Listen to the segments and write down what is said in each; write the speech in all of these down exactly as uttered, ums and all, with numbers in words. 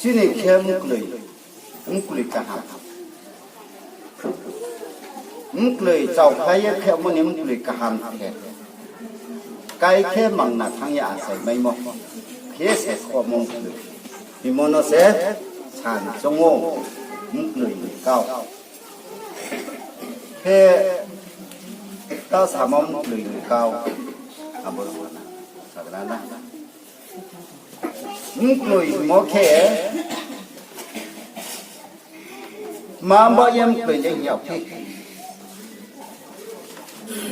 Chini khe mkloi, mkloi kaham. Mkloi chaophai ye khemo ni mkloi kaham khe. Kai khe mangna thanng ye achai maimo. Khe se khomo mkloi. Himo no se san choung ou mkloi ni kau. Khe ta samo mkloi ni kau. Abo sagra na. Mkloi himo khe, ma ba ye mkloi le hing yag phi.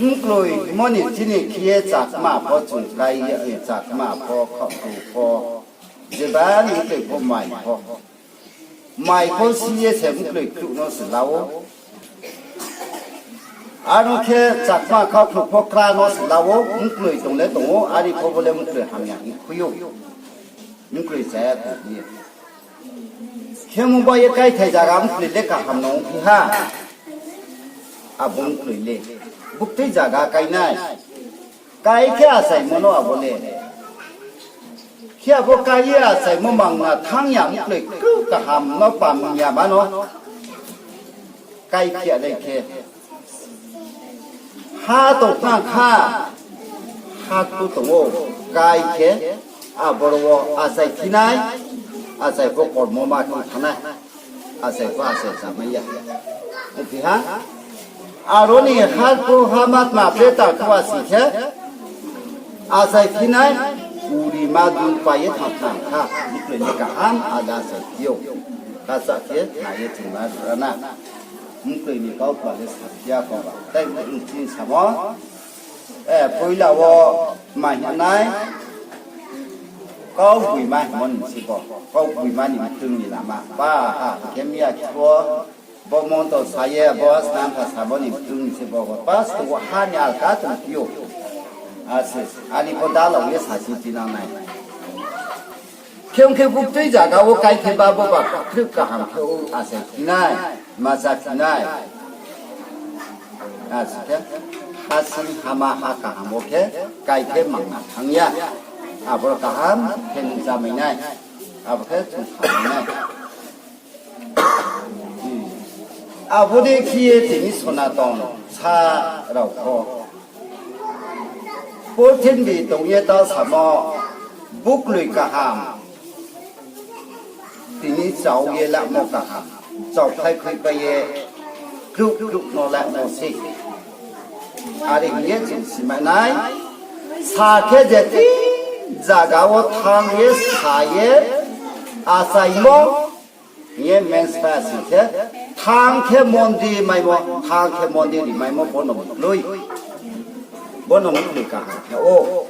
Mkloi himo ni chini khe ye chakma pho chung kai ye, chakma pho, khaohkhlu pho, jeba ni mkloi pho mai pho. Mai pho si ye se mkloi kluh no se la ou. Aro khe chakma khaohkhlu pho kra no se la ou, mkloi tong le tong ou, are pho bo le mkloi hamya hing khui ou. Mkloi chaya tong ye. Khemo ba ye kaithai zaga mkloi le kaham no ongphi ha. Abo mkloi le buktui zaga kainai. Kai khe achaimo no abo le. Khe abo kai ye achaimo mangna thanng ya mkloi kru kaham no pamung ya ma no. Kai khe alai khe. Ha tong thanng kha, ha kru tong ou, kai khe, aboro wo achai phi nai, achai pho kormo ma khe thanng nai, achai pho achai chamai ya. Ongphi ha, aro ni ha kru ha ma tma pre ta khe asi khe, achai phi nai, uri ma dun pai ye thanng thanng kha, mkloi ni kaham ada achai phi ou. Kasa khe nai ye chung ma ra na. Mkloi ni kau kma le sa phi ya kho ba. Tai mkloi ni chini samo, eh, poila wo ma hing nai, kau gboima hingmo ni se bo. Kau gboima ni mtong ni lama. Pa ha, khe miya khe bo, bo monto sa ye, bo snam pha samo ni mtong ni se bo. Bo pas to ha ni alka tong phi ou. Ase, ani bo dalao ye sa si tinang nai. Khe ong khe buktui zaga wo kai khe ba bo ba khrip kaham khe ou achai phi nai, ma cha phi nai. Ase khe, ha sing hama ha kaham wo khe kai khe mangna thanng ya. Aboro kaham khe nung chamai nai. Abo khe chung samai nai. Abo dei khe ye tini Sonaton sa rao pho, purthimbi tong ye ta samo, bukloi kaham, tini chao ye lamo kaham, chaophai khuipai ye kruh kruh no lamo sei. Are hing ye chung simai nai, sa khe je thing zaga wo thanng ye sa ye achaimo, hing ye mensa sing khe, thanng khe mondir maimo, thanng khe mondir ri maimo bo no bukloi. Bo no bukloi kaham khe ou.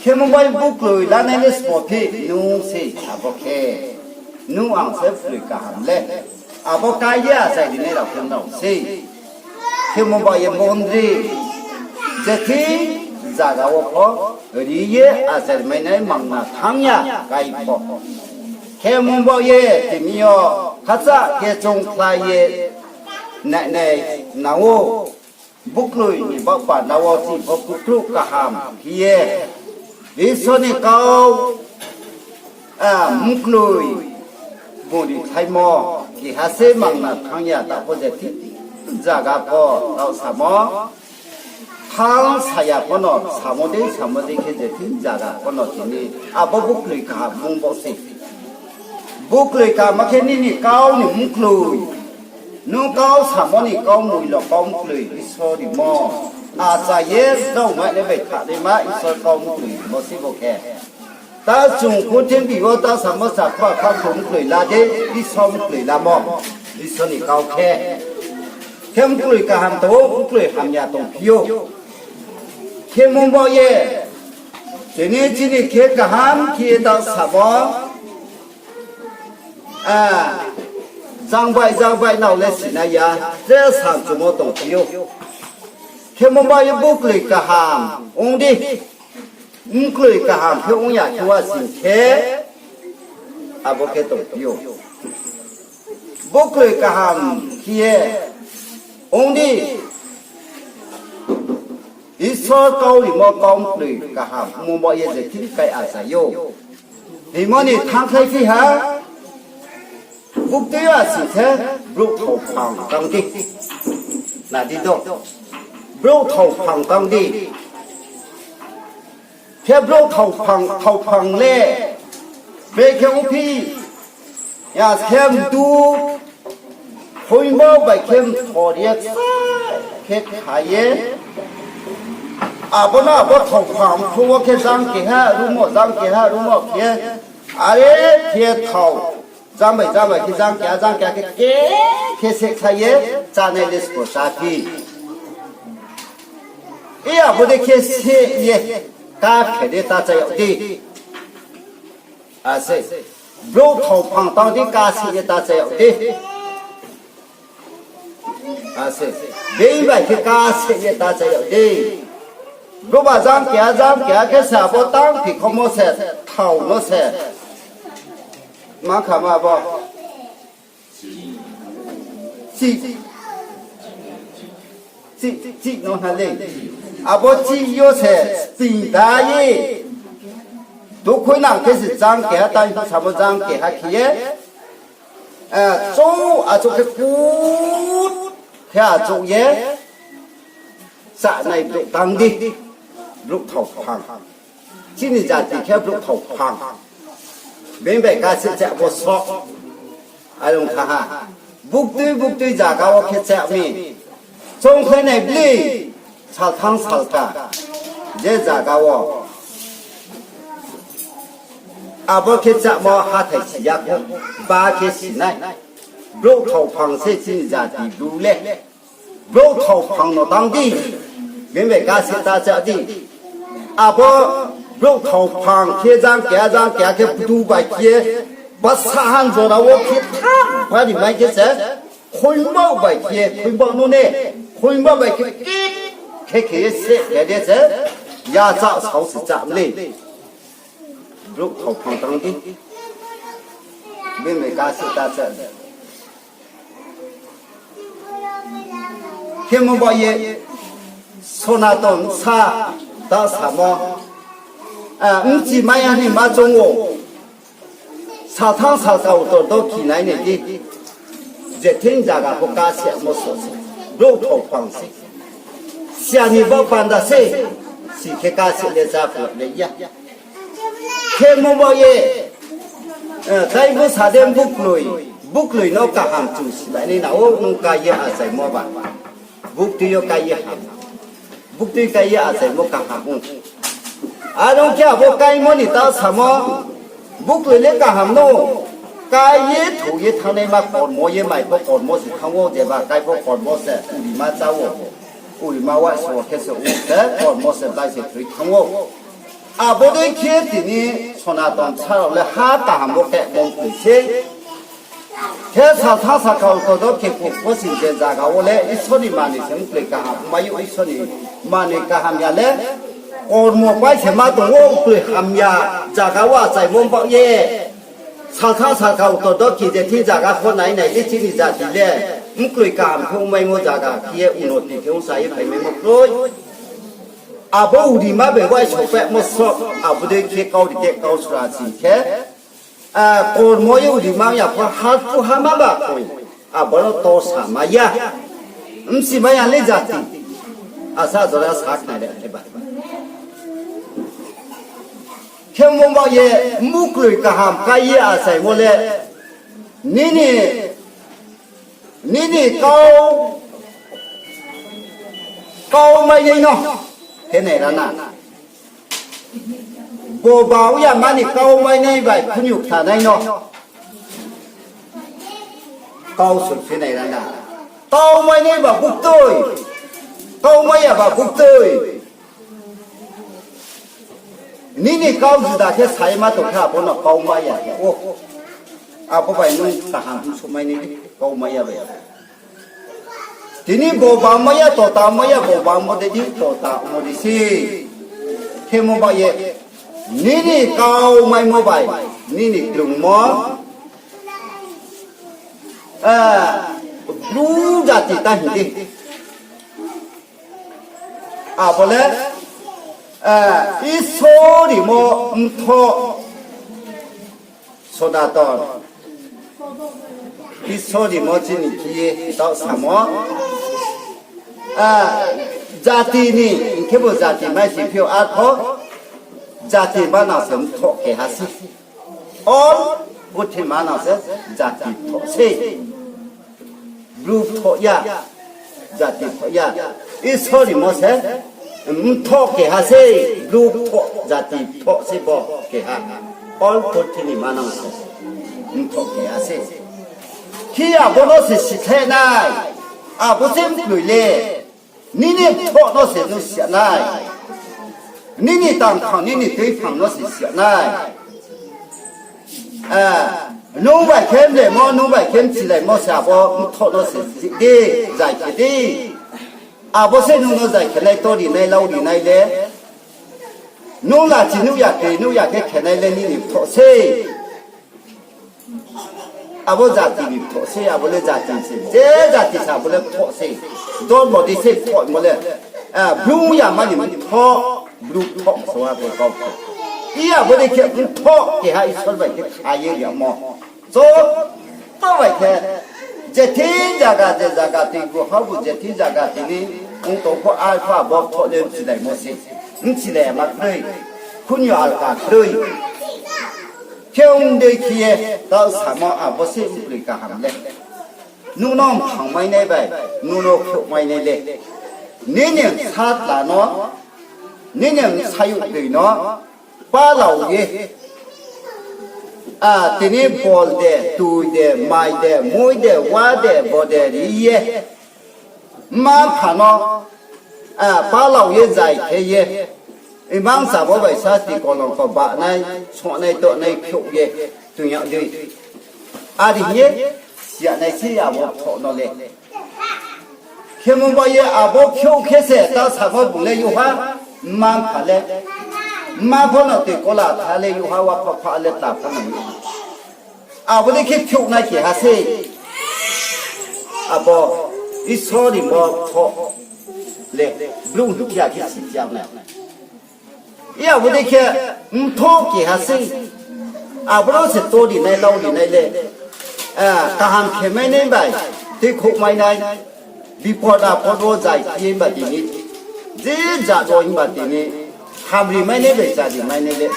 Khemo bai bukloi lanai le sbo phi nung se abo khe. Nung ang se bukloi kaham le. Abo kai ye achai rinai rao khe nrao sei. Khemo bai ye mondir, je thing zaga wo pho ri ye achai ri mai nai mangna thanng ya kai pho. Khemo bai ye tini yo khacha khe choungkhlai ye nai nai nang ou. Bukloi ni baoh panda wo chini pho kukruh kaham khe ye Isor ni kau, a, mkloi bung ri thaimo keha se mangna thanng ya, ta pho je thing zaga pho taoh samo, thanng saya pho no samo dei samo dei khe je thing zaga pho no tini abo bukloi kaham mung baoh se. Bukloi kaham khe nini kau ni mkloi. Nung kau samo ni kau moilo kau mkloi Isor rimo. Achai ye nrao mai nai bai kha naima Isor kau mkloi rimo se bo khe. Ta chung purthimbi wo ta samo chakma khaohkhlu mkloi la de, Isor mkloi lamo. Isor ni kau khe. Khe mkloi kaham tong ou, mkloi hamya tongphi ou. Khemo baoh ye, tini chini khe kaham khe ye ta samo, a, jangbai jangbai nrao le sinai ya, je samchumo tongphi ou. Khemo baoh ye bukloi kaham ong di, mkloi kaham khe ong ya khe wa sing khe, abo khe tongphi ou. Bukloi kaham khe ye ong di, Isor kau rimo kau mkloi kaham ongmo baoh ye je thing kai achai ou. Hingmo ni thanngkhlai phi ha, buktui yo asi khe brouh thao phang tang di. Na di do. Brouh thao phang tang di. Khe brouh thao phang, thao phang le, brekhe ongphi, ya khe mdu, hoimo bai khe mthor ye, khe kha ye, abo no abo thao phang phuh wo khe jang keha rumo, jang keha rumo khe, are khe thao, jang bai jang bai khe jang keha, jang keha khe, khe, khe sehkhlai ye, chánai le sbo chá phi. I abo dei khe seh ye, ká khe de ta chá yag di. Ase. Brouh thao phang tang di, ká seh ye ta chá yag di. Ase. Being bai khe ká seh ye ta chá yag di. Brouh ba jang keha, jang keha khe se abo tang phi khomo se, thao no se. Ma kha ma bo. Chih, chih, chih no ha le. Abo chih yo se sting da ye. Tukhuinang khe se jang keha tang samo jang keha khe ye. Chouh achouh khe kut khe achouh ye. Chánai brouh tang di. Brouh thao phang. Chini jati khe brouh thao phang. Being bai ká seh chá bo so. Are ong kha ha. Buktui buktui zaga wo khe chá mi. Choungkhlainai bli. Salthang salka. Je zaga wo. Abo khe chámo hathái si ya kho. Ba khe si nai. Brouh thao phang se chini jati bru le. Brouh thao phang no tang di. Being bai ká seh ta chá di. Abo brouh thao phang khe jang keha jang keha khe pdu bai khe, basa han jora wo khe tha, bari mai khe se, khoingbao bai khe, khoingbao no ne, khoingbao bai khe, khe khe ye seh khe de se, ya chá sao se chá mle. Brouh thao phang tang di. Being bai ká seh ta chá di. Khemo ba ye Sonaton sa ta samo, bchi mai ya ni ma choung ou, salthang salka utor dokhi nai nai di, je thing zaga pho ká se mo so se, brouh thao phang se, siya ni ba panda se, si khe ká se le chá phuh le ya. Khemo ba ye, taibo sa de bukloi, bukloi no kaham chung silai nai na ou, nung ká ye achaimo ba. Buktui yo ká ye ham. Buktui ká ye achaimo kaham ong. Are ong khe abo káimo ni ta samo, bukloi le kaham no, ká ye thou ye thanngnaima kormo ye mai pho kormo se thanng ou, jeba kái pho kormo se, urima chá ou, urima wa so khe se ong se, kormo se blái se thoi thanng ou. Abo dei khe tini Sonaton sa rao le ha kaham wo khe mungkoi se. Khe salthang salka utor dokhi phuh bo sing je zaga wo le Isor ni manoi se mkloi kaham mai ou, Isor ni manoi kaham ya le kormo pai se ma tong ou, mkloi hamya zaga wo achaimo baoh ye. Salthang salka utor dokhi je thing zaga pho nai nai di chini jati le mkloi kaham khe ongmaimo zaga khe ye unoti khe ongsa ye phaimaimo kroi. Abo urima bai wai sopemo sroh, abo dei khe kau ri khe kau sra sing khe, kormo ye urima ya pho ha phu ha ma ba koi, abo no to sa mai ya. Bchi mai ya le jati. Asa jora sa khnai le khe ba. Khemo ba ye mukloi kaham ká ye achaimo le, nini, nini kau, kau mainai no khe nai ra na. Bo ba ong ya mani kau mainai bai khunju khnanai no kau soi khe nai ra na. Kau mainai ba buktui, kau mai ya ba buktui. Nini kau juda khe sa ye ma tong khe abo no kau mai ya khe ou. Abo bai nung kaham souhmai nai di, kau mai ya bai. Tini bo bangmai ya, tota mai ya, bo bangmo de di, tota mo di se. Khemo ba ye, nini kau maimo bai, nini krungmo, Bru jati ta hing di. Abo le, Isor rimo mthoh, Sonaton, Isor ni mo chini khe ye taoh samo. A, jati ni, hing khe bo jati mai si phi ou, arpho jati manang se mthoh keha se. All purthimbi manang se jati thoh se. Bru thoh ya, jati thoh ya. Isor ni mo se mthoh keha se, bru thoh, jati thoh se bo keha. All purthimbi manang se mthoh keha se. Khe abo no se sikhlai nai, abo se mkloi le. Nini mthoh no se nung si ya nai. Nini tangphang, nini tuiphang no se si ya nai. A, nung bai khe mlemo, nung bai khe mchilaimo se abo mthoh no se si di, zai khe di. Abo se nung no zai khe nai, to ri nai, lau ri nai le. Nung lachi nuh ya khe, nuh ya khe khe nai le nini mthoh se. Abo jati ni mthoh se, abo le jati se. Je jati se abo le mthoh se. Dormo di se mthoh mo le. A, bru ya ma ni mthoh, bru mthoh se wa bo kau khe. I abo dei khe mthoh keha Isor bai khe kha ye yamo. Joto bai khe, je thing zaga, je zaga tini bo ha bo je thing zaga tini ong tong pho, arpho abo mthoh le mchilaimo se. Mchilai ma kroi. Khunyo alka kroi. Khe ong dei khe ye, taoh samo abo se mkloi kaham le. Nung no mphang mai nai bai, nung no khrouh mai nai le. Nini satla no, nini sayouh dei no, palau ye. A, tini bol de, tui de, mai de, mui de, wa de, bo de ri ye. Mma-mpha no, a, palau ye zai khe ye, imang samo bai sasti kolongkho bahnai, sohnai, tohnai, khrouh ye, toing yag dei. Are hing ye, si ya nai se abo mthoh no le. Khemo bai ye abo khrouh khe se, ta samo bung le youh ha, mma-mpha le, mma pho no tui kola tha le youh ha, wa pha pha le ta pho no youh ha. Abo dei khe khrouhnai keha se. Abo Isor ni mo mthoh le, brouh hing khe akhe si ya nai. I abo dei khe mthoh keha se. Abo no se to ri nai, lau ri nai le. A, kaham khe mai nai bai, tuikhouh mai nai. Bipod apod wo zai khe himba tini, je jat wo himba tini, hamri mai nai bai chari mai nai le.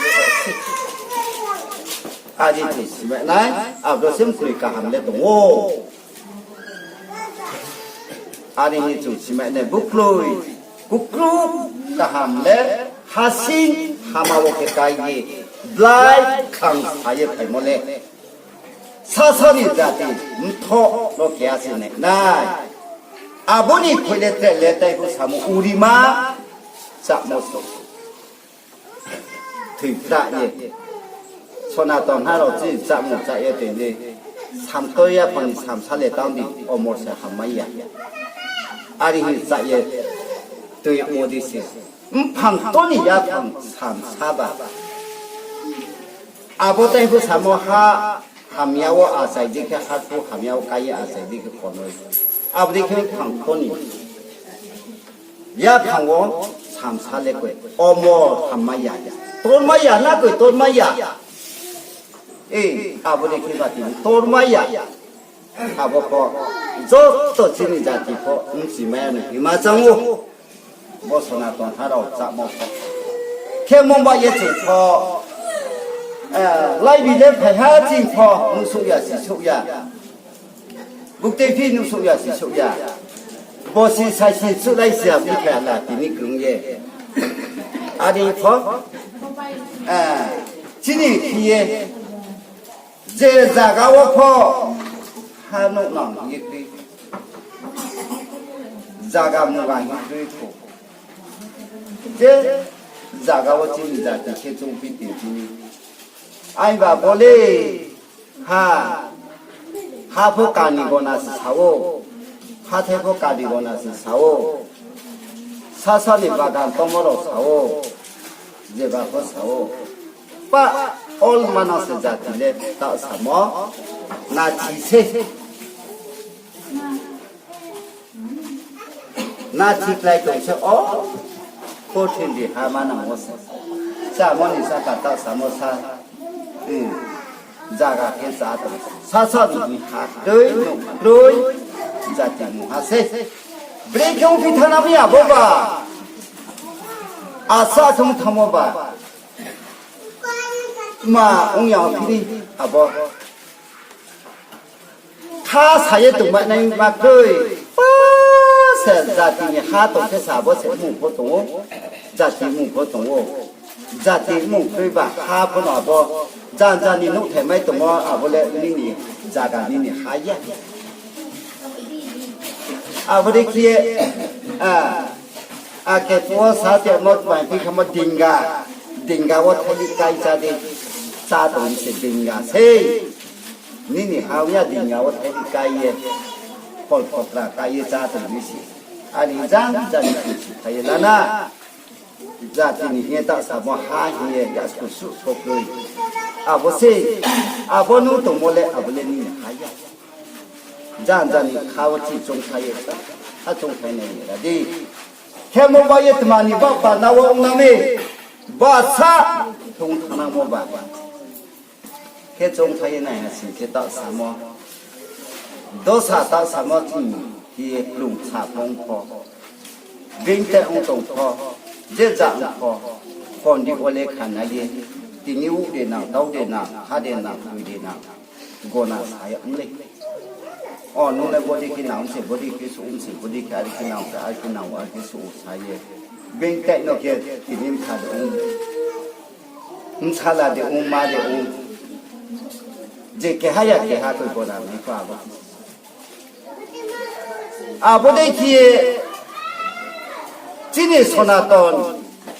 Are chung si mai nai, abo se mkloi kaham le tong ou. Are hing ye chung si mai nai, bukloi, kukruk kaham le, hasing hama wo khe kái ye, blai khang sa ye phaimo le. Sasa ni jati mthoh no keha se nai nai. Abo ni khui le tre le tai pho samo urima, chamo so. Thoi pra ye. Sonaton ha rao chini chámung chá ye tini. Samto yaphang ni samsa le tang di, omor se hammai ya. Are hing chá ye tong yagmo di se. Mphang to ni yaphang samsa ba. Abo tai pho samo ha hamya wo achai di khe, ha phu hamya wo kái ye achai di khe konoi. Abo dei khe mphang to ni yaphang wo samsa le koi, omor hammai ya. Tormai ya na koi, tormai ya. E, abo dei khe ba tini tormai ya. Abo pho joto chini jati pho bchimai ya no hima chang ou. Bo Sonaton ha rao chámo pho. Khemo ba ye chung pho, laibi le phai ha ching pho, nuhsouh ya, sisouh ya. Buktui phi nuhsouh ya, sisouh ya. Bosi saisi suhlai si ya, bini phai ha la tini krung ye. Are pho, chini khe ye, je zaga wo pho, ha nuh nang hing ye kroi. Zaga mungha hing kroi pho. Je zaga wo chini jati khe chung phi tini. Aiba bo le, ha, ha pho kani gona se sa ou, hathái pho kani gona se sa ou, sasa ni bagan tongmo rao sa ou, jeba pho sa ou. Pa, all manang se jati le taoh samo, nathi se. Nathi klái tong se, o, purthimbi ha manang wo se. Chámo ni saka taoh samo sa. Hmm. Zaga khe chá tong. Sasa ni ha kroi, nouh kroi, jati mungha sei. Brekhe ongphi thanng na mi abo ba. Asa thung thanngmo ba. Ma ong ya phi ni abo. Kha sa ye tongma nai ma kroi. Pa se jati ni ha tong khe sa abo se mung pho tong ou. Jati mung pho tong ou. Jati mung kroi ba ha pho no abo. Janja ni nouh thai mai tongmo abo le nini zaga nini ha ya. Abo dei khe, a, ake phuh wo sa te mo tma phi khamo dinga, dinga wo thai di kai chá di, chá tong se dinga sei. Nini ha ya dinga wo thai di kai ye, phol phokra kai ye chá tong di se. Ani janja ni khusi khai ye lana. Jati ni hing ye ta samo ha hing ye ya school suh pho kroi. Abo sei, abo nung tongmo le, abo le nini ha ya. Janja ni kha wo chi choungthai ye, ha choungthai nai ye ra di. Khemo ba ye tma ni ba pa na wo ong na mi. Ba sa thung thanng nangmo ba. Khe choungthai ye nai ha sing khe ta samo. Dosa ta samo ching hi ye klung sa phong pho. Being te ong tong pho. Je ja ong pho. Phone di wo le kha nai ye. Tini u de nang, tau de nang, ha de nang, tui de nang. Gona sa ya ong le. O, nung le body khe nang se, body khe su ong se, body khe ari khe nang se, ari khe nang, ari khe su sa ye. Being te no khe tini mkha de ong. Msala de ong, ma de ong. Je keha ya keha khe gona ni pa bo. Abo dei khe ye chini Sonaton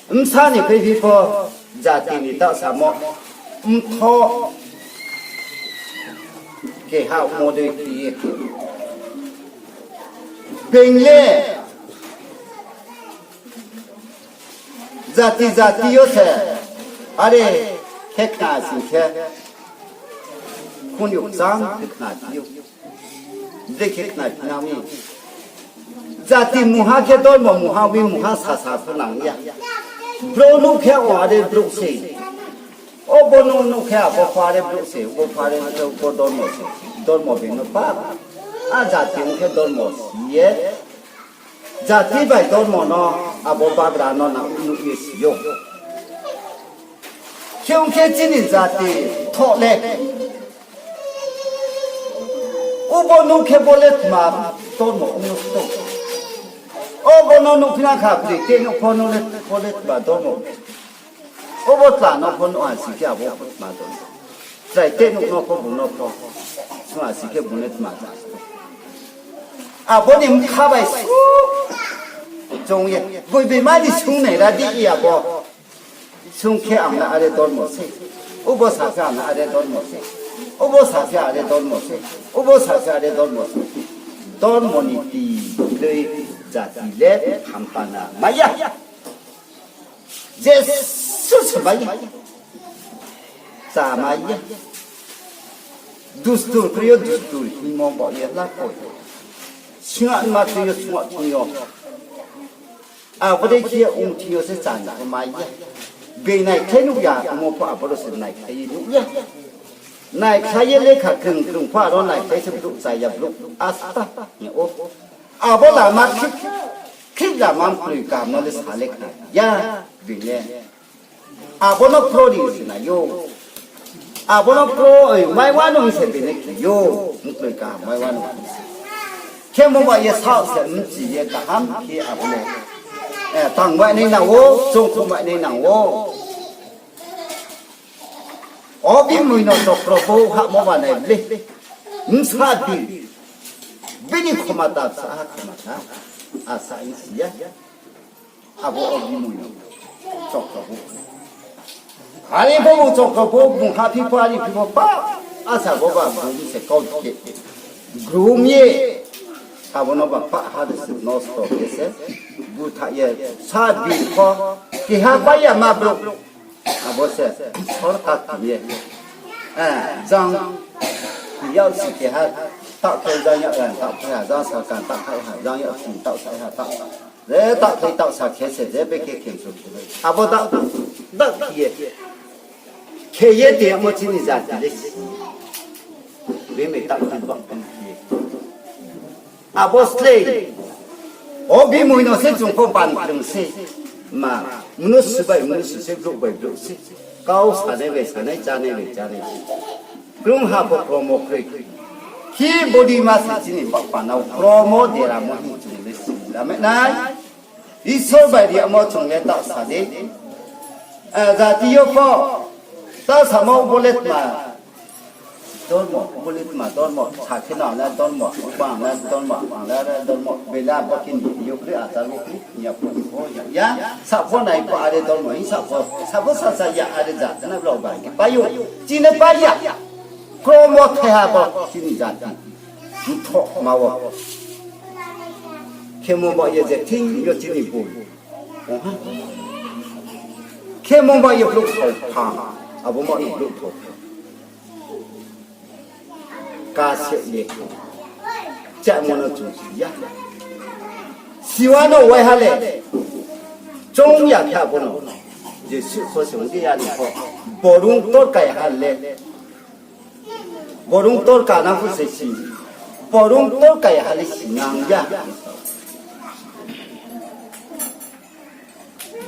bsa ni khe phi pho jati ni ta samo mtho keha mo dei khe ye khe. Being le jati jati yo se, are khe khna sing khe, khun yo kchang khe khna phi ou. Brekhe khna phi nang mi. Jati mungha khe dormo mungha wi mungha sasa pho nang ya. Brouh nuh khe o are brouh se. Obo nuh nuh khe abo pho are brouh se, obo pho are nuh khe obo dormo se. Dormo being no pa. A jati ong khe dormo si ye. Jati bai dormo no abo bagra no nang nuh ye si ou. Khe ong khe chini jati thoh le. Obo nuh khe bo le tma dormo ong no tong. Obo no nuh phi na kha bri te nuh pho no le bo le tma dormo. Obo tla no pho nuh ha sing khe abo pho tma dormo. Chrai te nuh no pho bung no pho. Sung ha sing khe bung le tma dormo. Abo ni mkha bai su choung ye. Boi boi ma ni sung nai ra di ya bo. Sung khe ang le are dormo se. Obo sa khe ang le are dormo se. Obo sa khe are dormo se. Obo sa khe are dormo se. Dormo ni ti kroi jati le hampana mai ya. Jesuh se mai ya. Chá mai ya. Dustur kroi yo dustur hingmo baoh ye la koi. Sungha ma kroi yo sungha thing yo. Abo dei khe ong thing yo se chá ni pho mai ya. Being naikhlai nuh ya, ongmo pho aboro se naikhlai ye nuh ya. Naikhlai ye lekha krung krung pho aro naikhlai se brouh chá ya brouh asta hing ou. Abo lama khrip, khrip lama mkroi kaham no le sa le khna ya, being le. Abo no kro ri se nai ou. Abo no kro, oi, mai wa no se being le khe ou. Mkroi kaham mai wa no se. Khemo ba ye saoh se mchi ye kaham khe abo le. Eh, tang mai nai nang ou, choungkhu mai nai nang ou. O bimoi no chokro bo hahmo ba nai le. Bsa di. Bini khomata bsa ha khomata. Asa ing si ya. Abo o bimoi no chokro bo. Are bo bo chokro bo bung hahphi pho are phi pho pa. Asa bo ba bung se kau khe. Grum ye. Abo no ba pa ha de se nosto khe se. Butha ye sa bi pho. Keha pai ya ma brouh. Abo se, sorkar khe ye. Eh, jang, yak si keha, taoh khe jang yak, eh, taoh khe ha, jang sorkar taoh khai ha, jang yak si taoh khai ha, taoh. Je taoh khai taoh sa khe se, je bekhe khe su khe. Abo taoh, taoh khe ye. Khe ye te amo chini jati le. Bini tang tang bang tang khe. Abo slei. O bimoi no se chung pho ban krung se. Ma, mnusu bai mnusu se, brouh bai brouh se. Kau sanai bai sanai, chánai bai chánai se. Krungha pho kromo kroi. Khi bodei ma se chini baoh panda wo kromo deramo hing chung le sila mai nai. Isor bai riamo chung le taoh sa di. Eh, jati yo pho. Taoh samo bo le tma. Dormo, bo le tma dormo, sa khe no ang le dormo, ang le dormo, ang le dormo, bela bo khe ni yo kri, achar bo kri, ya pho ni pho ya, ya, sa pho nai pho are dormo, hing sa pho, sa pho sa sa ya are jati na brouh bai khe pai ou, chini pai ya. Kromo thaiha bo chini jati. Mthoh ma wo. Khemo ba ye je thing yo chini boi. Khemo ba ye brouh thao phang. Abo ma ni brouh thao phang. Ka se ye. Chamo no chung si ya. Siwa no waiha le. Choung ya khe abo no. Jesuh pho se ong di ya ni pho. Borung tor kaiha le. Borung tor kana pho se si. Borung tor kaiha le sinang ya.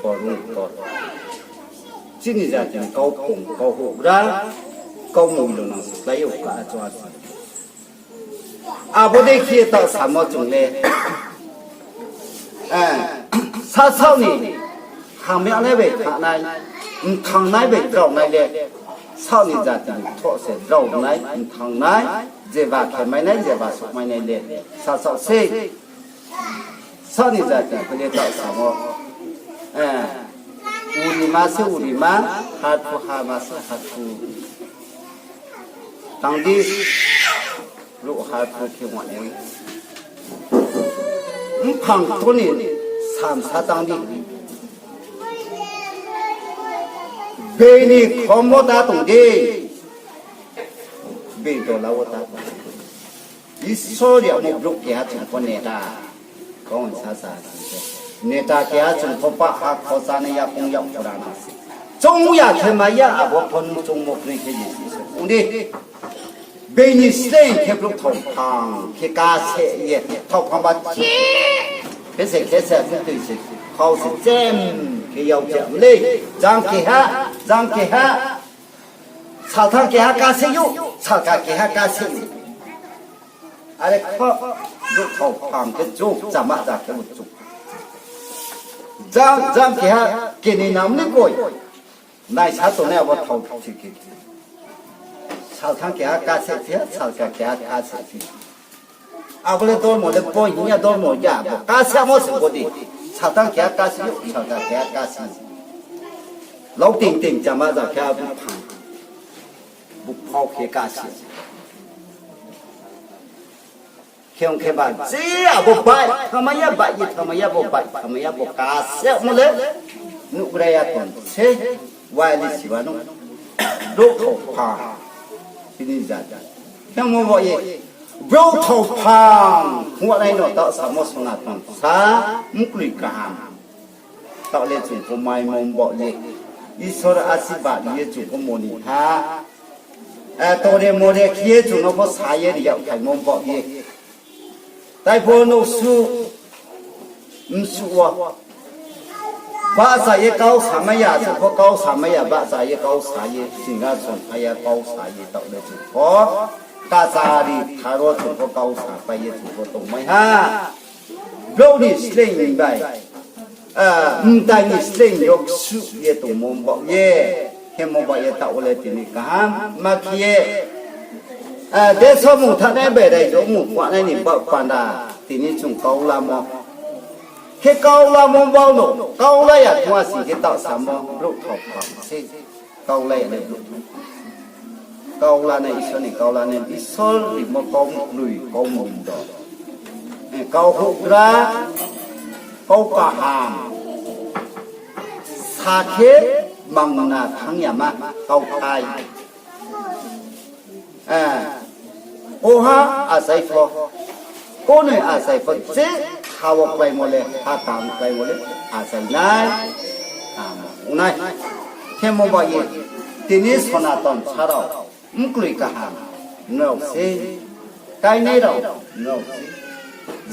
Borung tor. Chini jati ni kau phung, kau houhgra, kau munglo nang se slái ou ka achouh asi. Abo dei khe taoh samo chung le. Eh, sasaoh ni hamyanai bai thangnai, mthangnai bai draonai le, saoh ni jati ni thoh se draonai, mthangnai, jeba khe mainai, jeba souhmainai le, sasaoh se. Saoh ni jati khe le taoh samo. Eh, urima se urima, hathu hama se hathu. Tang di, ruh hathu khe wanai. Mphang ktor ni samsa tang di. Bini khom wo ta tong di. Bini tola wo ta tong di. Isor yamo brouh keha chung pho neta. Kau sa sa se. Neta keha chung pho pah ha khosa ni yakoung yak pura na se. Choung ya khe mai ya abo pho nung choungmo kroi khe ye se. Ong di. Bini slei khe brouh thao phang khe ka se ye. Thao phang ba che. Khe se khe se brouh tui se. Khau se chem khe yau chem le. Jang keha, jang keha. Salthang keha ka se ou, salka keha ka se ou. Are kho, brouh thao phang khe chung, chama ja khe bo chung. Jang, jang keha, keni nam ni koi. Naisa tongnai abo thao se khe. Salthang keha ka se phi, salka keha ka se phi. Abo le dormo le bo hing ya dormo ya, bo ka se amo se bo di. Salthang keha ka se ou, salka keha ka se. Lau ting ting chama ja khe abo phang. Buphao khe ka se. Khe ong khe ba, je abo bai, thamai ya bai, ye thamai ya bo bai, thamai ya bo ka se mo le, nuhgra ya ton se, wai le siwa no, brouh thao phang, tini jati. Khe mo bo ye, brouh thao phang, huanai no taoh samo Sonaton sa, mkloi kaham. Taoh le chung pho maimo baoh ye. Isor asirbad ri ye chung pho moni ha. Eh, tore more khe ye chung no pho sa ye ri yag phaimo baoh ye. Tai pho nouhsuh, msuh wo. Bahcha ye kau samai ya, chung pho kau samai ya, bahcha ye kau sa ye, singhason phai ya kau sa ye, taoh le chung pho. Kachari tharo chung pho kau sapai ye chung pho tongmai ha. Brouh ni sleing bai, ah, mtai ni sleing yo ksuh ye tongmo baoh ye, khemo baoh ye taoh wo le tini kaham ma khe ye, ah, deso mung thanai bai raijo mung kuanai ni baoh panda tini chung kau lamo. Khe kau lamo baoh no, kau la ya thung a sing khe taoh samo brouh thao phang se. Kau la ya le brouh thao phang. Kau lanai Isor ni, kau lanai Isor rimo kau mkloi, kau mondo. Eh, kau houhgra, kau kaham. Sa khe mangna thanng yama, kauthai. Eh, koha achai pho, konoi achai pho, je ha wo kláimo le, ha kaham kláimo le, achai nai, kaham ong nai. Khemo baoh ye, tini Sonaton sa rao, mkloi kaham. nrao se, kainai rao nrao se.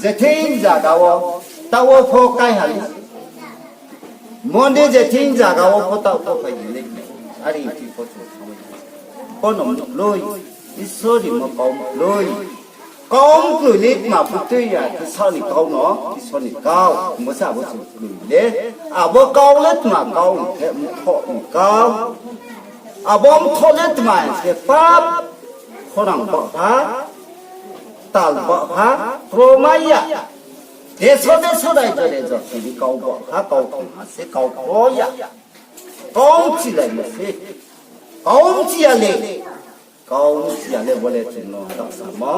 Jething zaga wo, taoh wo pho kaiha le. Mondir jething zaga wo pho taoh pho phai di le. Are thi pho chung thanngmai. Bo no mkloi, Isor ni mo kau mkloi. Kau mkloi le tma phu tui ya, khe sa ni kau no, Isor ni kau, mo se abo chung mkloi le. Abo kau le tma kau, khe mthoh ni kau. Abo mthoh le tma, khe pap, khorang baoh ha, tal baoh ha, kromai ya. Deso deso raijo raijo tini kau baoh ha, kau khongha se kau kro ya. Kau mchilai mo se. Kau mchi ya le. Kau mchi ya le bo le chung no taoh samo.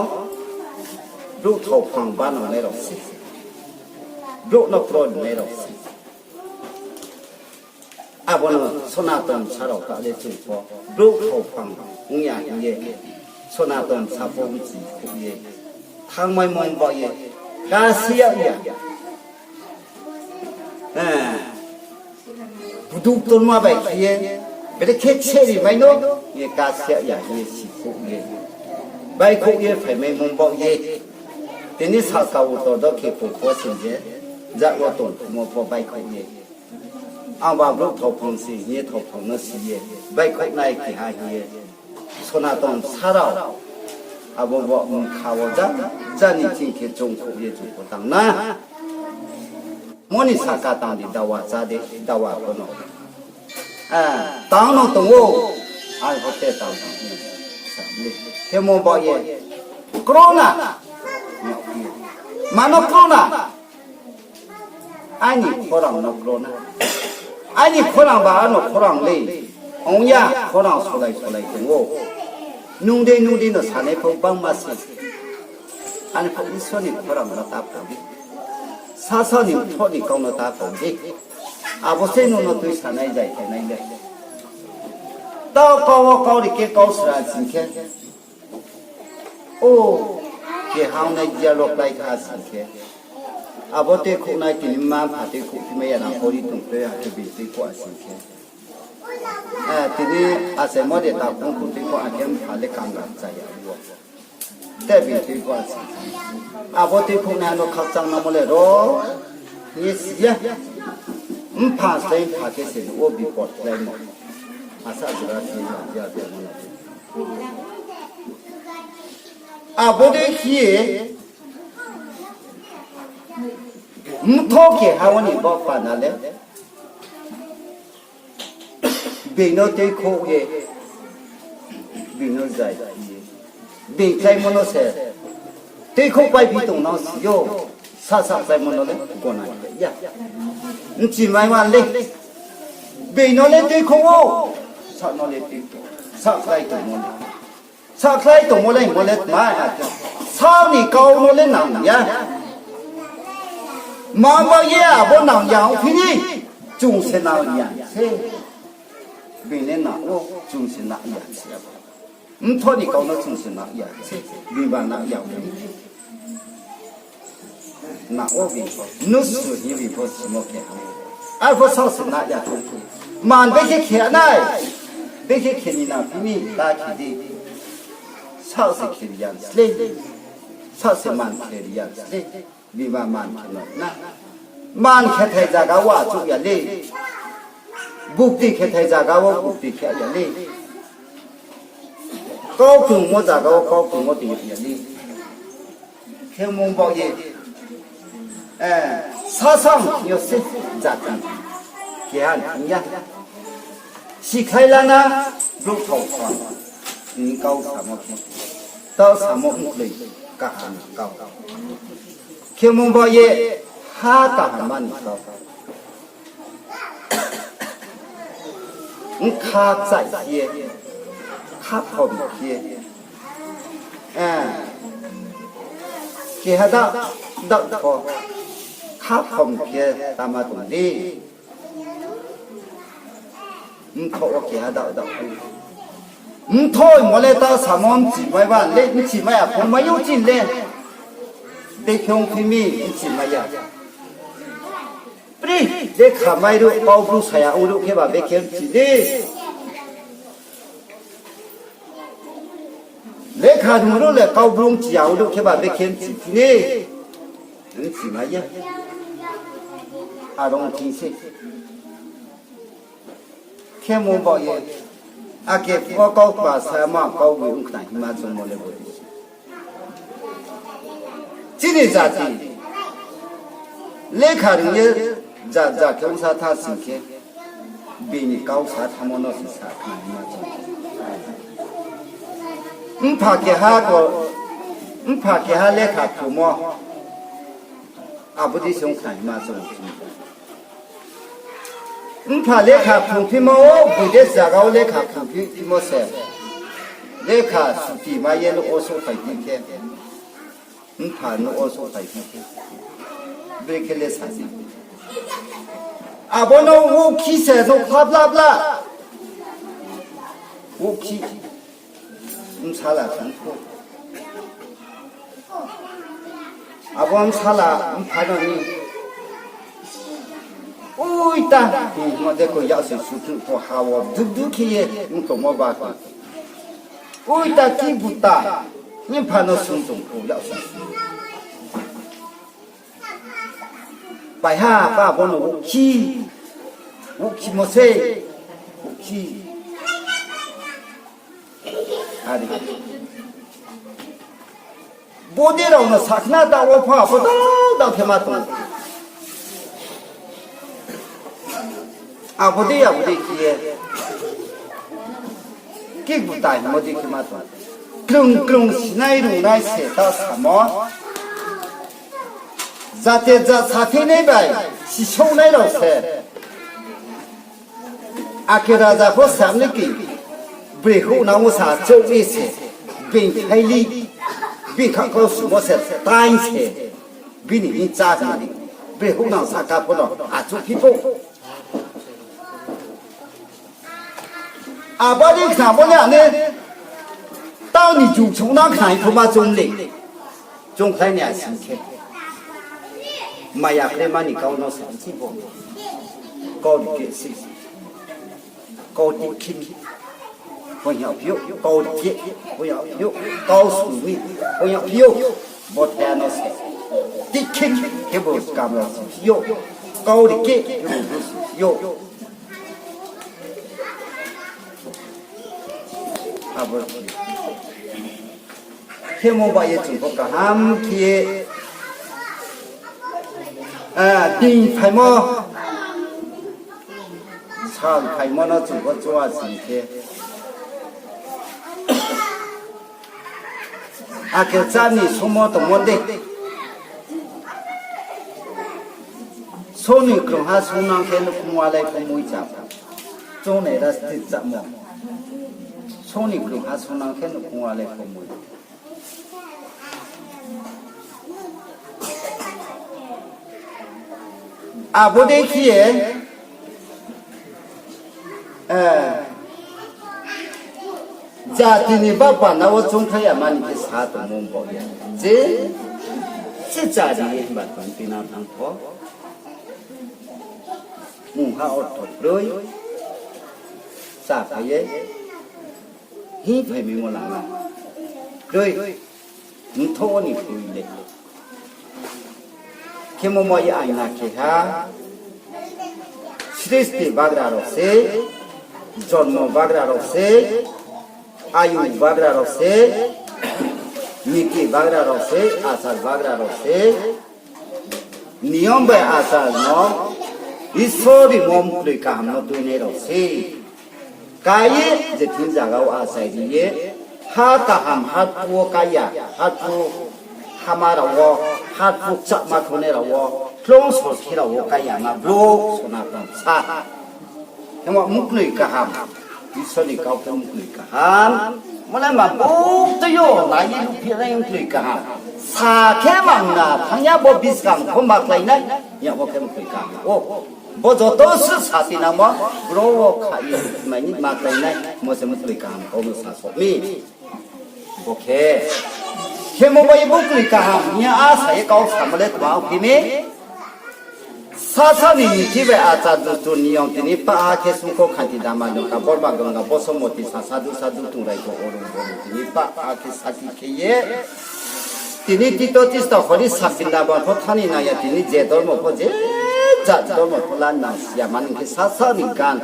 Brouh thao phang banangnai rao se. Brouh no kro rinai rao se. Abo no Sonaton sa rao ta le chung pho. Brouh thao phang ong ya hing ye. Sonaton sa pho mchi khouh ye. Thanngmaimo baoh ye. Kasi ya ya. Bdu ktorma bai khe ye, brekhe khe ri mai no, ye kasi ya hing ye sikhouh ye. Baikhouh ye phaimai mung baoh ye. Tini salka utor do khe pho pho sing je, jat wo tongthimo pho baikhouh ye. Angba brouh thao phang se hing ye thao phang no si ye, baikhouh nai keha hing ye. Sonaton sa rao, abo bo bkha wo ja, ja ni ching khe choungkhouh ye chung pho tang na. Mo ni sahka tang di dawa chá de, dawa pho no. Tang no tong ou, ang pho te tang tang. Khemo ba ye, krona. Mano krona. Aini khorang no krona. Aini khorang ba ano khorang le. Ong ya, khorang solai solai tong ou. Nung dei nung dei no sanai pho bangma se. Ani pho Isor ni khorang no ta pho di. Sasa ni pho ni kau no ta pho di. Abo se nung no tui sanai zai khe nai le. Tao kau wo kau ri khe kau sra sing khe. O, keha nai dia loklai kha sing khe. Abo tuikhouhnai tini mma mpha tuikhouh phimai ya na pori tong tui ha khe bini tuikhouh a sing khe. Tini achaimo de ta kung kung tuikhouh a khe mpha le kangga cha ya wo. Te bini tuikhouh a sing khe. Abo tuikhouhnai no khakchang namo le ro. Hing ye si ya. Mpha slái mpha khe se o bipot kláimo. Asa jora se ya ya ya mo na. Abo dei khe ye, mtho keha wo ni baoh panda le, being no tuikhouh ye, being no zai ye, being kláimo no se, tuikhouh pai phi tong no si yo, sa sa kláimo no le gona ya. Nchimai ma le, being no le tuikhouh ou, sa no le tuikhouh, sa klái tongmo le. Sakhlai tongmo le hingmo le tma ya khe, sa ni kau no le nang ya. Ma ba ye abo nang ya ongphi ni, chung se nang ya se. Being le nang ou, chung se nang ya se abo. Mtho ni kau no chung se nang ya se, being ba nang ya ongphi ni. Nang ou being pho, mnusu hing ye being pho simo khe ha. Arpho saoh se nang ya tong phi. Man bekhe khe nai. Bekhe khe ni nang phi ni ta khe di. Saoh se khe ri ya slei. Saoh se man khe ri ya slei. Being ba man khe no na. Man khethai zaga wo achouh ya le. Bukti khethai zaga wo bukti khe ya le. Kau krungmo zaga wo kau krungmo tong ya le. Khemung baoh ye, sasang yo se jati keha hing ya. Sikhlai la na, brouh thao thao ni kau samo khe, taoh samo mkloi kaham kau. Khemung baoh ye, ha kaham ma ni kau. Bkha kchai khe ye, khakhom khe ye, keha da, da pho, khakhom khe tama tong di. Mthoh wo keha da, da pho. Mthoh hingmo le ta samo mchimai ba le, mchimai ya pho mai ou chini le. Bekhe ongphi mi mchimai ya. Pri, de khamai ruh, kau bru saya ong ruh khe ba bekhe mchi di. Lekha rung ro le kau bru mchi ya ong ruh khe ba bekhe mchi phi ne. Mchi mai ye. Aro ong thing se. Khemo baoh ye, ake pho kau kba sa ma kau boi ong khna hima choungmo le bo. Chini jati lekha rung ye ja, ja khe ongsa tha sing khe, bini kau sa thamo no se sa khna hima choung. Mpha keha ko, mpha keha lekha phrungmo, abo dei se ong khna hima choung. Mpha lekha phrungphimo wo, boi de zaga wo lekha phrungphimo se. Lekha suti mai ye nouh wo souhphai phi khe. Mpha nouh wo souhphai phi khe. Brekhe le sa se. Abo no woukhi se nouh kha bla bla. Woukhi. Bsala khe pho. Abo bsala mpha no ni. Ui ta, hingmo de ko yak se suthu pho ha wo duk duk khe ye ong tongmo ba khe. Ui ta ki buta, mpha no sung tong pho yak se. Paiha pa bo no woukhi, woukhimo se, woukhi. Are. Bodei rao no sakhna da wo pho abo dao dao khe ma tong. Abo dei, abo dei khe ye. Kikbuta hingmo dei khe ma tong. Klung klung sinai rungnai se ta samo. Jate jat saphinai bai sisouhnai rao se. Ake raja pho sam ni ki, brehouhnang wo sa chouh ye se, being thaili, bini kha kau sumo se, tai se, bini hing chá hing di, brehouhnang sahka pho no achouh phi pho. Abo dei khna bo le ane, tao ni jug souhnang khna hing pho ma choung le, choungkhlai nai asing khe. Maya khe mani kau no sa chi bo. Kau rikhe si. Kau tikhin. Pho hing ya phi ou, kau rikhe. Pho hing ya phi ou, kau sumi. Pho hing ya phi ou. Bo thaya no se. Tikhin khe bo kamra si phi ou. Kau rikhe khe bo si phi ou. Abo khemo ba ye chung pho kaham khe, ah, dei phaimo, sal phaimo no chung pho chua sing khe. Ake chá ni somo tongmo de. Soni krungha songnang khe nouhkhong alai pho mui chá. Choungnai ra stri chámo. Soni krungha songnang khe nouhkhong alai pho mui. Abo dei khe ye, eh, jati ni ba panda wo choungkhlai ya mani khe sa tongmo bo ya. Je, je jati ye himba tong pina thanng pho. Mungha ortho kroi. Chá phai ye. Hing phai mi mo lama. Kroi. Mtho ni kroi le. Khemo mo ye aina khe ha. Sristi bagra rao se. Jonmo bagra rao se. Ayu bagra rao se. Niti bagra rao se. Achar bagra rao se. Niyom bai achar no Isor ni mom kroi kaham no tuinai rao se. Kái ye je thing zaga wo achai ri ye, ha kaham, ha phu wo kái ya, ha phu hama rao wo, ha phu kchahma khonai rao wo, klong sorkhi rao wo kái ya ma brouh Sonaton sa. Hemo mknoi kaham, Isor ni kau khe mknoi kaham. Mo le ma buk tui yo, nai ye luphi nai mknoi kaham. Sa khe mangna thanng ya bo biskang pho ma klái nai, ya bo khe mknoi kaham. O, bo joto se sa tinamo, brouh wo kha ye mai ni ma klái nai, mo se mknoi kaham kau no sa so mi. Bo khe, khemo bai mknoi kaham hing ye a sa ye kau samo le tma phi mi. Sasa ni niti bai achar dustur niyom tini pah ha khe sungkho khanti dama dongka borma gongga bosomoti sa sadu sadu tongrai kho orung borung tini pah ha khe sati khe ye. Tini tito tista hori sabinda ban pho thani nang ya tini je dormo pho je jat dormo pho la nang si ya mani khe sasa ni gan,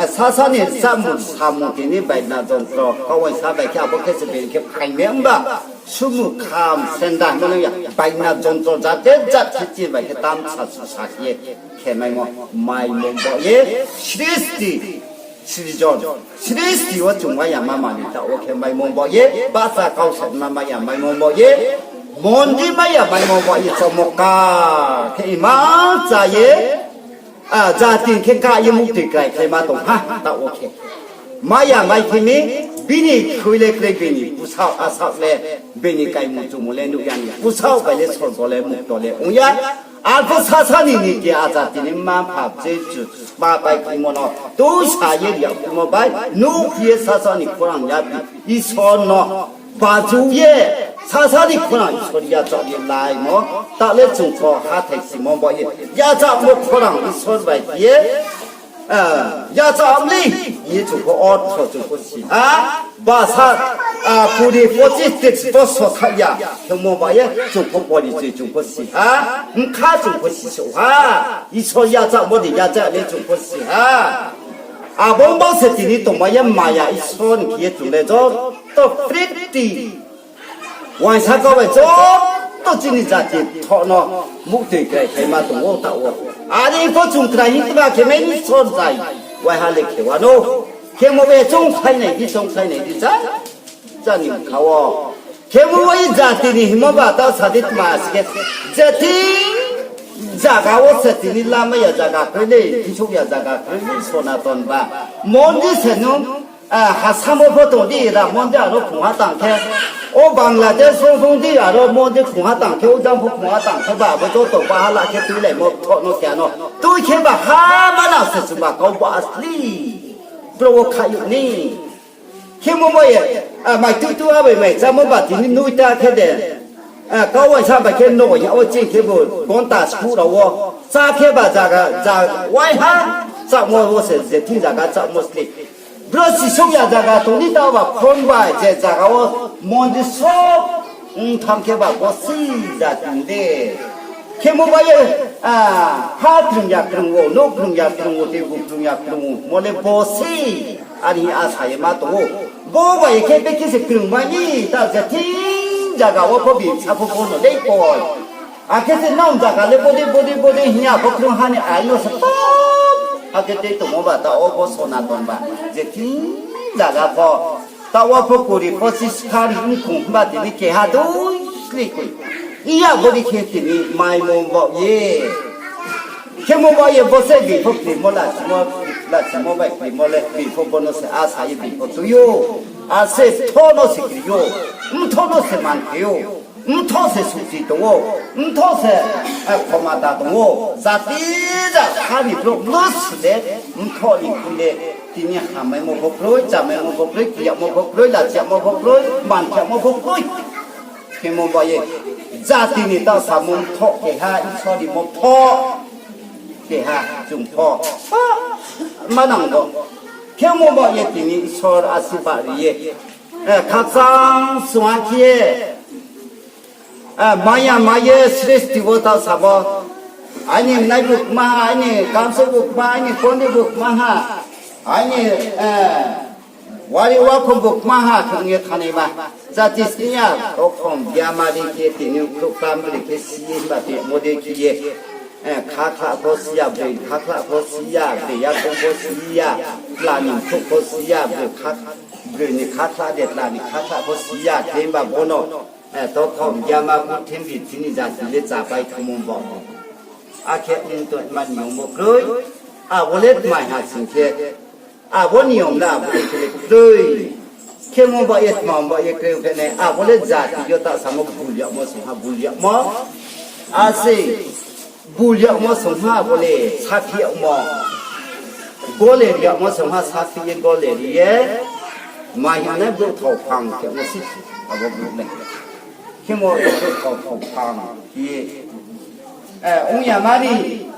sasa ni samung samung tini baina jontro kawaisa bai khe abo khe se beri khe phaime himba. Sumu kham senda mano ya baina jontro jate jat khe chini bai khe tam sa su sa khe ye khe maimo maimo bo ye sristi srijon sristi wo chung mai ya ma mani ta wo khe maimo bo ye basa kau se ma mai ya maimo bo ye mondi mai ya maimo bo ye chomoka khe ima cha ye. A, jati khe ka ye muktui krai khe ma tong ha, ta wo khe. Maya mai khe ni, bini khui le kre bini, pusao asao le, bini kaimu chumu le nuh ya ni, pusao bai le sorgo le mukto le ong ya. Arphuh sasa ni niti a jati ni mma mpha bchei chu, ma pai khimo no, tui sa ye ri ya khimo bai, nuh ye sasa ni khorang ya bi, Isor no, Baju ye, sasa ni khorang Isor yachaoh ye laimo, ta le chung pho hathái simo bo ye, yachaohmo khorang Isor bai ye, eh, yachaoh le, ye chung pho ortho chung pho si ha, basa, ah, kuri pochis tris bosor thaoh ya, khemo bai ye, chung pho porichoi chung pho si ha, bkha chung pho si souh ha, Isor yachaohmo ni yachaoh le chung pho si ha. Abo bo se tini tongmai ye maya Isor ni khe ye chung le joto pripti Uaingsa kau bai joto chini jati thoh no muhtoi krai khe ma tong ou taoh wo. Are pho chung krai hing tma khe mai ni sor zai waiha le khe wanou. Khemo bai choungkhlai nai di, choungkhlai nai di, ja, jani bkha wo. Khemo bai jati ni hingmo ba taoh sa di tma se khe, je thing zaga wo se tini lamai ya zaga kroi le, hisouh ya zaga kroi le, Sonaton ba. Mondir se nung, ah, Assam wo pho tong di, Ram Mondir aro khongha tang khe. O Bangladesh wo phung di, aro Mondir khongha tang khe, o jang pho khongha tang khe ba, abo joto bahala khe tuilaimo thoh no khe ano. Tui khe ba ha mana se chuba kau ba asli. Bro wo khayu ni. Khemo bai ye, ah, mai tuitu abai mai chámo ba tini noita khe de. Ah, kau waisa bai khe noi ya wo ching khe bo gonta sku rao wo. Chá khe ba zaga, za, waiha chámo wo se je thing zaga chámo sli. Bro sisouh ya zaga tong di taoh ba phone bai je zaga wo mondir sob ong tham khe ba bo si ja tong de. Khemo bai ye, ah, ha krung ya krung wo, nouh krung ya krung wo, teibu krung ya krung wo, mo le bo si. Ani asa ye ma tong ou. Bo bai khe bekhe se krung mai ni, ta je thing zaga wo pho bi sa pho pho no dei poi. Akhe se nang zaga le bodei, bodei, bodei hing ya pho krung ha ni ai no se pho. Akhe tei tongmo ba ta o pho Sonaton ba. Je thing zaga pho. Ta o pho kuri pochis khan hing khung ba tini keha dui sli koi. Iya bodei khe tini maimo bo ye. Khemo bai ye bo se bipho krimo lachimo, lachimo bai krimo le bipho bo no se asa ye bipho tui ou. Ase thoh no se kri ou. Mthoh no se man khe ou. Mthoh se suchi tong ou. Mthoh se, eh, khomata tong ou. Jati ja ha ni brouh no se de mthoh ni khui le tini hamaimo pho kroi, chámaimo pho kroi, kiyamo pho kroi, lachiyamo pho kroi, man khemo pho kroi. Khemo bai ye jati ni ta samung thoh keha, Isor ni mo thoh keha, chung thoh. Manang bo. Khemo bai ye tini Isor asiba ri ye. Eh, khakchang sungha khe ye. Eh, maya mai ye srishti wo ta sabo. Aini nai bo kma ha, aini kamso bo kma, aini pondi bo kma ha. Aini, eh, Wari wakhom bo kma ha thang ye thanai ma. Jati sni ya, rokhom biamari khe tini khruh klam bri khe si ye himba te mode khe ye. Eh, khakhla pho si ya, broi khakhla pho si ya, broi yakhom pho si ya, tla ni mkhruh pho si ya, broi kha-, broi ni khakhla de tla ni khakhla pho si ya, khe himba bono, eh, tokhom biama pho thim bi tini jati le chapai thangmo bo. Akhe ong tongma niyom bo kroi, abo le tmai ha sing khe, Abo niyom le abo le khe le kroi. Khemo ba ye tma ba ye kroi khe ne, abo le jati yo ta samo bul yagmo song ha, bul yagmo. Ase, bul yagmo song ha abo le, sakhi yagmo. Gole ri yagmo song ha, sakhi ye gole ri ye. Mai ha ne brouh thao phang khe mo si, abo brouh le. Khemo brouh thao phang ye. Eh, ong ya mani.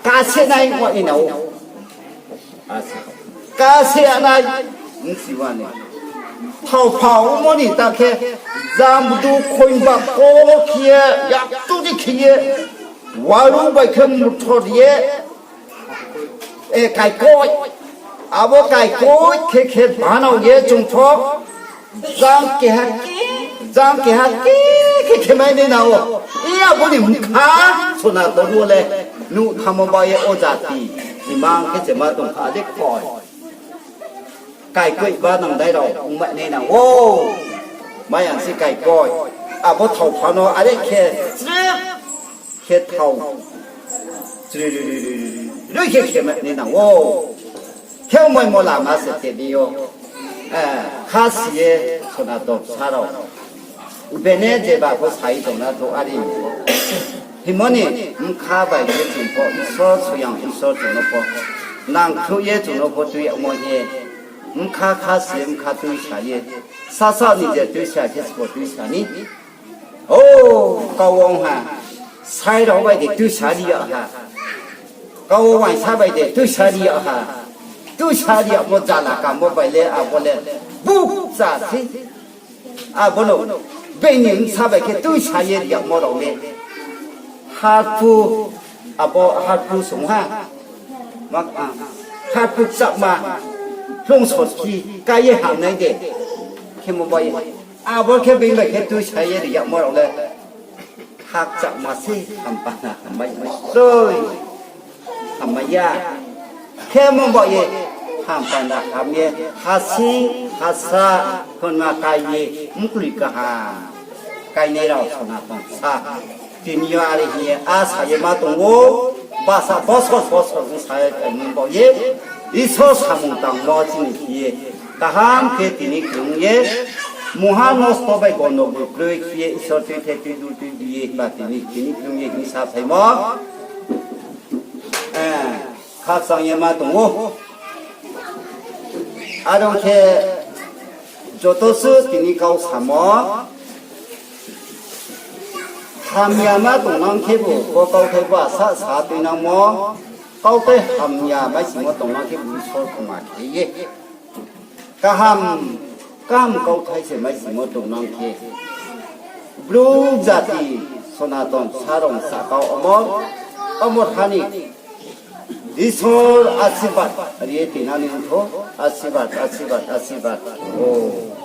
Kasehnai ong ye nai ou. Kase, kasehnai, bchi wa ni. Thaopha ongmo ni ta khe, jang bdu khoingba ko khe ye, yaktu di khe ye, waru bai khe muthor ye, e, kaikoi. Abo kaikoi khe khe banao ye chung pho, jang keha, jang keha khe khe khe mai nai nang ou. Iya bo ni bkha Sonaton wo le, nuh thamo ba ye o jati, imang khe chema tong kha de koi. Kaikoi ba nang dai rao ongmai nai nang ou. Maya se kaikoi. Abo thaopha no are khe, chrep khe thao, chriri roi khe khe mai nai nang ou. Khe maimo lama se te di yo. Eh, kha si ye Sonaton sa rao. Bene jeba pho sai tong na thou are. Himo ni bkha bai khe chung pho Isor soyang Isor chung no pho nangkhruh ye chung no pho tui yagmo ye. Bkha kha si ye bkha tuisa ye. Sasa ni je tuisa khe sbo tuisa ni. O, kau ong ha. Sai rao bai de tuisa ri yag ha. Kau uaingsa bai de tuisa ri yag ha. Tuisa ri yagmo jala kamo bai le abo le bukcha sei. Abo no being ni bsa bai khe tuisa ye ri yagmo rao le. Harpu, abo harpu song ha. Ma, a, harpu kchakma, hloung sorkhi, kái ye hamnai de. Khemo bai ye. Abo khe being bai khe tuisa ye ri yagmo rao le. Hakchakma se hampanda hammai mai soi. Hammai ya. Khemo bai ye hampanda ham ye hasing hasa khonma kái ye mkloi kaham. Káinai rao Sonaton sa. Tini yo are hing ye asa ye ma tong ou, basa bosor bosor ong sa ye phaimo baoh ye, Isor samung tangmo chini khe ye, kaham khe tini krung ye, mungha nosto bai gondogol kroi khe ye Isor tuithe tuidul tuibi ye himba tini, tini krung ye hingsa phaimo, eh, khakchang ye ma tong ou. Are ong khe joto suh tini kau samo, hamya ma tongnang khebu, bo kauthai bo asa sa tuinangmo, kauthai hamya maisingmo tongnang khebu Isor khoma khe ye. Kaham, kaham kauthai se maisingmo tongnang khe. Brouh jati Sonaton sarong sakau omor, omor hani Isor asirbad ri ye tinani ongthou, asirbad, asirbad, asirbad. O.